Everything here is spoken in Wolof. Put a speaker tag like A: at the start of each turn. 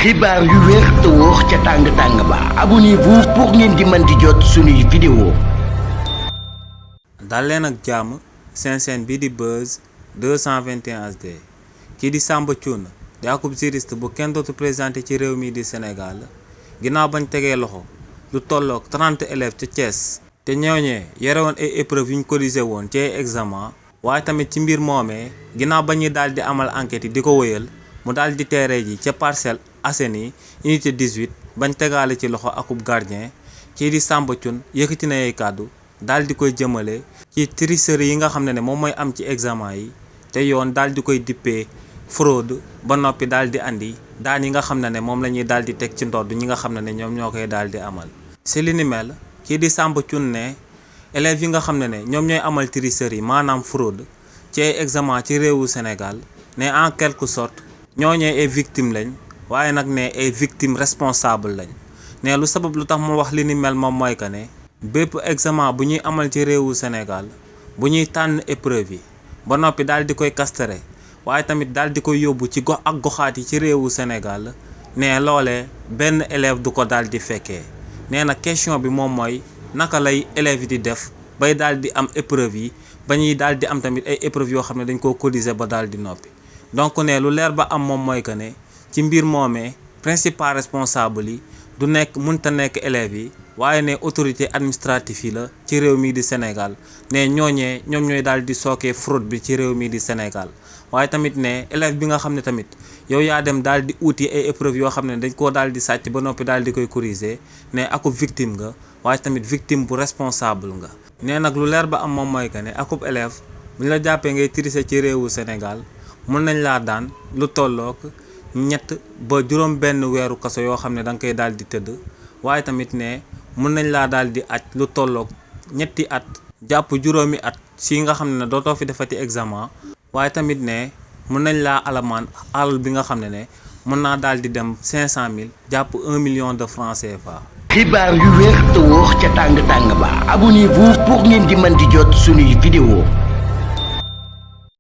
A: xibaar yu wér te wóor ca tàng ba abonnez-vous pour ngeen di mën di jot suñuy vidéo.
B: dal leen ak jàmm seen chaîne bi di Buzz 221 HD kii di Samba Thioune di akub juriste bu kenn dootu présenté ci réew mi di Sénégal ginnaaw bañ tegee loxo lu tolloog 30 élèves ca Thiès te ñooñee yore woon ay épreuves yu ñu corrigé woon ci ay examen waaye tamit ci mbir moomee ginnaaw ba ñuy daal di amal enquête yi di ko wëyal mu daal di teere ji ca Parcelles Assainies unité 18 bañ tegaale ci loxo akub gardien kii di Samba Thioune yëkkati na ay kàddu daal di koy jëmale ci tricherie yi nga xam ne moom mooy am ci examen yi te yoon daal di koy dippee fraude ba noppi daal di andi daan yi nga xam ne moom la ñuy daal di teg ci ndodd ñi nga xam ne ñoom ñoo koy daal di amal. si li ni mel kii di Samba Thioune ne élèves yi nga xam ne ñoom ñooy amal tricherie maanaam fraude ci ay examen ci réewu Sénégal ne en quelque sorte ñooñee ay victime lañ waaye nag ne ay victime responsable lañ ne lu sabab lu tax mu wax li ni mel moom mooy que ne bépp examen bu ñuy amal ci réewu Sénégal bu ñuy tànn épreuve yi ba noppi daal di koy castere waaye tamit daal di koy yóbbu ci gox ak goxaat yi ci réewu Sénégal ne loolee benn élève du ko daal di fekkee nee na question bi moom mooy naka lay élèves yi di def bay daal di am épreuve yi ba ñuy daal di am tamit ay épreuves yoo xam ne dañ koo cotiser ba daal di noppi donc ne lu leer ba am moom mooy que ne ci mbir moomee principal responsable yi du nekk mënta nekk élèves yi waaye ne autorité administrative yi la ci réew mii di Sénégal ne ñooñee ñoom ñooy daal di sookee fraude bi ci réew mii di Sénégal waaye tamit ne élève bi nga xam ne tamit yow yaa dem daal di uti ay épreuves yoo xam ne dañ koo daal di sàcc ba noppi daal di koy corriger ne akub victime nga waaye tamit victime bu responsable nga. ne nag lu leer ba am moom mooy que ne akub élève bu ñu la jàppee ngay tricher ci réewu Sénégal mën nañ laa daan lu tollook ñett ba juróom benn weeru kaso yoo xam ne da nga koy daal di tëdd waaye tamit ne mën nañ laa daal di aj lu tolloog ñetti at jàpp juróomi at si nga xam ne dootoo fi defati examen waaye tamit ne mën nañ laa alamaan alal bi nga xam ne mën naa daal di dem 500 000 jàpp 1 million de francs CFA.
A: xibaar yu wér te wóor ca tàng ba abonnez-vous pour ngeen di mën di jot suñuy vidéo.